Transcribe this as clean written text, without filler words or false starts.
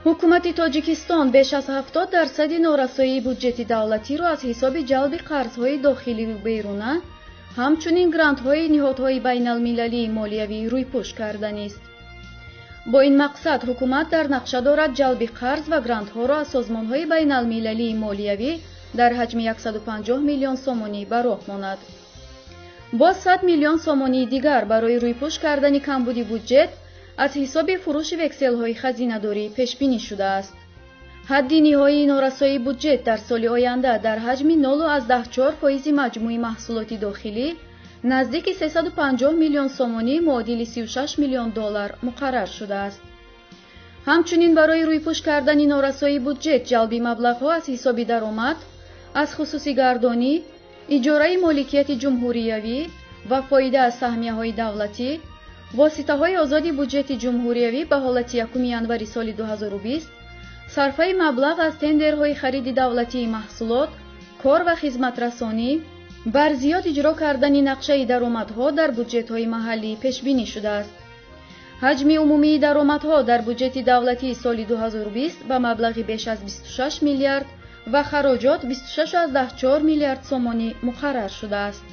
Ҳукумати Тоҷикистон беш аз 70% норасоии буҷети давлатиро аз ҳисоби ҷалби қарзҳои дохиливу беруна, ҳамчунин грантҳои ниҳодҳои байналмилалии молиявӣ рӯйпӯш карданист. Бо ин мақсад ҳукумат дар нақша дорад ҷалби қарз ва грантҳоро аз созмонҳои байналмилалии молиявӣ дар ҳаҷми 150 миллион сомонӣ ба роҳ монад. Боз 100 миллион сомонии дигар барои рӯйпӯш кардани камбуди буҷет аз ҳисоби фурӯши векселҳои хазинадорӣ пешбинӣ шудааст. Ҳадди ниҳоии норасоии буҷет дар соли оянда дар ҳаҷми 0,4% маҷмӯи маҳсулоти дохилӣ наздики 350 миллион сомонӣ, муодили 36 миллион доллар муқаррар шудааст. Ҳамчунин барои рӯйпӯш кардани норасоии буҷет ҷалби маблағҳо аз ҳисоби даромад аз хусусигардонӣ, иҷораи моликияти ҷумҳуриявӣ ва фоида аз саҳмияҳои давлатӣ, воситаҳои озоди буҷети ҷумҳуриявӣ ба ҳолати 1 январи соли 2020, сарфаи маблағ аз тендерҳои хариди давлатии маҳсулот, кор ва хизматрасонӣ, бар зиёд иҷро кардани нақшаи даромадҳо дар буҷетҳои маҳаллӣ пешбинӣ шудааст. Ҳаҷми умумии даромадҳо дар буҷети давлатии соли 2020 ба маблағи беш аз 26 миллиард ва хароҷот 26,4 миллиард сомонӣ муқаррар шудааст.